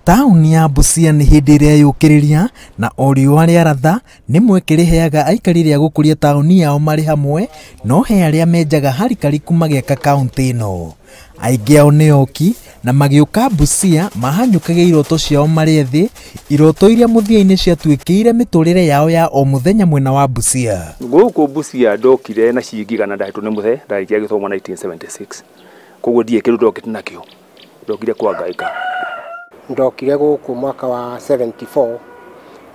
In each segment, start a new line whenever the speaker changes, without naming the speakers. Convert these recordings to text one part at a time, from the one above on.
Taũni ya Busia nĩ hĩndĩ ĩrĩa yũkĩrĩria na o riũa rĩaratha nĩ mweke rĩheaga aikari rĩa gũkũria taũni yao marĩ hamwe, no he arĩa menjaga harikariku magĩaka kaũntĩ ĩno. Aingĩ ao nĩ oki na magĩũka Busia mahanyũkagia iroto ciao marĩ ethĩ, iroto iria mũthia-inĩ ciatuĩkĩire mĩtũrĩre yao ya o mũthenya mwena wa Busia.
Gũkũ Busia ndokire na ciringi igana ndahetwo nĩ mũthee, ndarĩkia gĩthomo 1976. Koguo ndiĩ kĩndũ ndokĩte nakĩo, ndokire kwangaĩka.
Ndokire gũkũ mwaka wa 74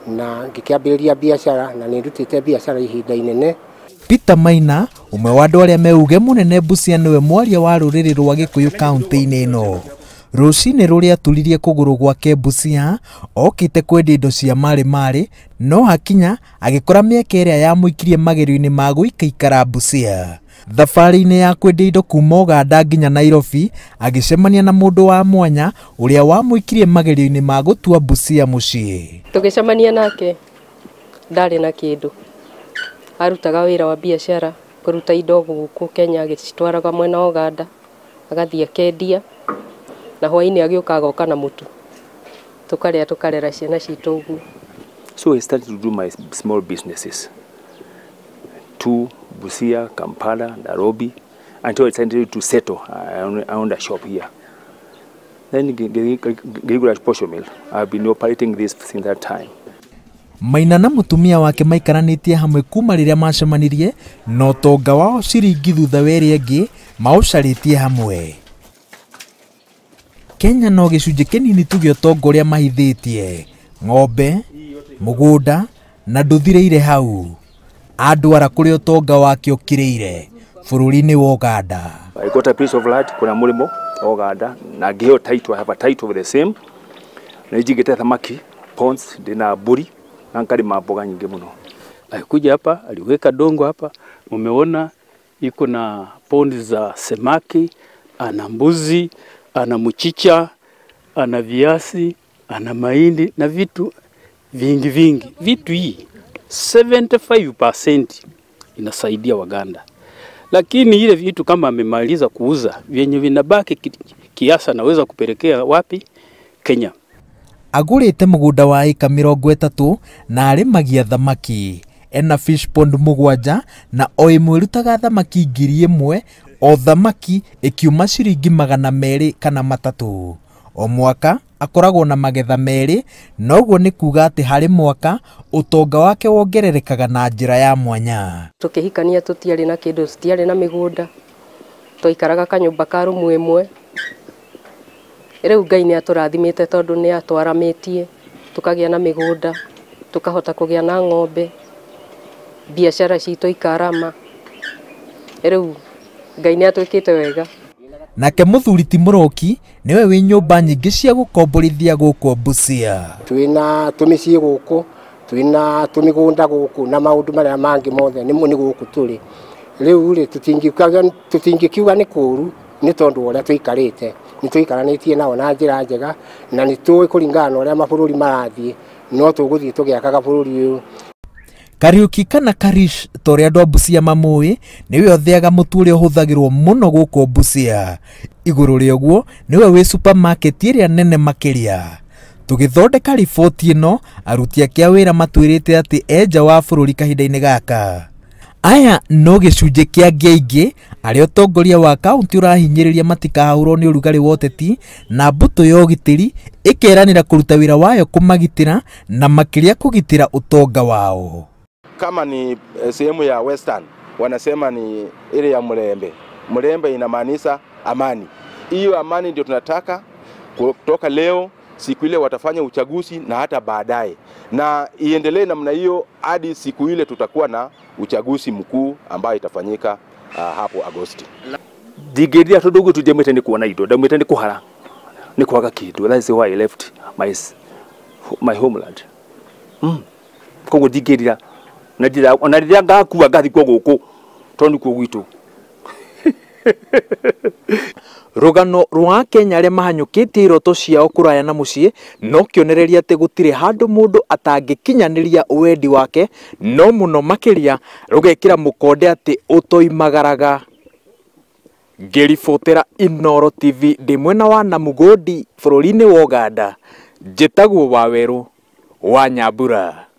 na ngĩkĩambĩrĩria biacara na nĩ ndutĩte biacara ihinda inene.
Peter Maina, ũmwe wa andũ arĩa me uge mũnene Busia, nĩwe mwaria wa rũrĩrĩ rwa Gĩkũyũ kaũntĩ-inĩ ĩno. Rũcinĩ rũrĩa aturirie kũgũrũ gwake Busia, okĩte kwendia indo cia marĩ marĩ, no akinya agĩkora mĩeke ĩrĩa yamũikirie magerio-inĩ ma gũikaikara Busia. Thabarĩ-inĩ ya kwendia indo kuma Uganda nginya Nairobi, agĩcemania na mũndũ wa mwanya ũrĩa wamũikirie magerio-inĩ ma gũtua Busia mũciĩ.
Tũgĩcemania nake ndarĩ na kĩndũ, arutaga wĩra wa biacara kũruta indo gũkũ Kenya agĩcitwaraga mwena wa Uganda agathiĩ akendia, na hwaĩ-inĩ agĩũka agoka na mũtu tũkarĩa tũkarera ciana citũ ũguo.
So I started to do my small businesses to Busia, Kampala, Nairobi, until I decided to settle. I owned a shop here. Then ngĩgũra posho mill. I've been operating this since that time.
Maina na mũtumia wake maikaranĩtie hamwe kuma rĩrĩa macemanirie na ũtonga wao ciringi thutha wa ĩrĩa ĩngĩ maũcarĩtie hamwe. Kenya no gĩcunjĩ kĩnini tu gĩa ũtonga ũrĩa mahithĩtie, ng'ombe, mũgũnda na ndũthirĩire hau. Andwara kũrĩa ũtonga wake ũkirĩire bũrũri-inĩ wa Uganda.
I got a piece of land kuna mũrĩmo Uganda na ngĩheo title. I have a title of the same. Na njigĩte thamaki ponds, ndĩna mbũri na nkarĩma mboga nyingĩ mũno.
Alikuja hapa, aliweka dongo hapa, mumeona iko na pondi za semaki, ana mbuzi, ana mchicha, ana viazi, ana mahindi na vitu vingi vingi. Vitu hii 75% inasaidia Waganda. Lakini ile vitu kama amemaliza kuuza, vyenye vinabaki kiasi anaweza kupelekea wapi? Kenya.
Agũrĩte mũgũnda wa ĩka 30 na arĩmagia thamaki. Ena fish pond 7 na o ĩmwe ĩrutaga thamaki 1000, o thamaki ĩkiuma ciringi 200 kana 3. O mwaka akoragwo na magetha 2, na ũguo nĩ kuga atĩ harĩ mwaka ũtonga wake wongererekaga na njĩra ya mwanya.
Tũkĩhikania tũtiarĩ na kĩndũ, tũtiarĩ na mĩgũnda, twaikaraga kanyũmba ka rumu ĩmwe. Rĩu Ngai nĩ atũrathimĩte tondũ nĩ atwaramĩtie, tũkagĩa na mĩgũnda, tũkahota kũgĩa na ng'ombe, biacara citũ ikarama. Rĩu Ngai nĩ atwĩkĩte wega.
Nake mũthuri ti Mũroki nĩwe wĩ nyũmba nyingĩ cia gũkomborithia gũkũ Busia.
Twĩna tũmĩciĩ gũkũ, twĩna tũmĩgũnda gũkũ na maũndũ marĩa mangĩ mothe nĩ gũkũ tũrĩ. Rĩu rĩ tũtingĩkiuga nĩ kũũru nĩ tondũ ũrĩa tũikarĩte, nĩ tũikaranĩtie nao na njĩra njega na nĩ tũĩ kũringana na ũrĩa mabũrũri marathiĩ, no tũgũthiĩ tũgĩakaga bũrũri ũyũ.
Kariuki kana Karish ta ũrĩa andũ a Busia mamũĩ nĩwe ũthĩaga mũtu ũrĩa ũhũthagĩrwo mũno gũkũ Busia. Igũrũ rĩa ũguo nĩwe wĩ supermarket ĩrĩa nene makĩria. Tũgĩthondeka riboti ĩno, aruti ake a wĩra matwĩrĩte atĩ e nja wa bũrũri kahinda-inĩ gaka. Aya no gĩcunjĩ kĩa angĩ aingĩ arĩa ũtongoria wa kaũntĩ ũrahinyĩrĩria matikahũrwo nĩ ũrugarĩ wa ũteti, na mbũtũ ya ũgitĩri ĩkeranĩra kũruta wĩra wayo kũmagitĩra na makĩria kũgitĩra ũtonga wao.
Kama ni sehemu ya Western wanasema ni ile ya Mlembe. Mlembe inamaanisha amani. Hiyo amani ndio tunataka kutoka leo, siku ile watafanya uchaguzi na hata baadaye. Na iendelee namna hiyo hadi siku ile tutakuwa na uchaguzi mkuu ambayo itafanyika hapo Agosti.
Ndingĩrira tondũ ũguo tũndiamĩte nĩ kuona indo, ndaumĩte nĩ kũhara, nĩ kwaga kĩndũ. That is why I left my homeland. Koguo ndingĩrira na rĩrĩa ngakua ngathikwo gũkũ tondũ nĩkuo gwitũ.
Rũgano rwa Kenya arĩa mahanyũkĩtie iroto ciao kũraya na mũciĩ no kĩonereria atĩ gũtirĩ handũ mũndũ atangĩkinyanĩria wendi wake, no mũno makĩria rũgekĩra mũkonde atĩ ũtoimagaraga. Ngĩribotera Inooro TV ndĩ mwena wa Namugodi bũrũri-inĩ wa Uganda,
Njĩtagwo Wawerũ wa Nyambura.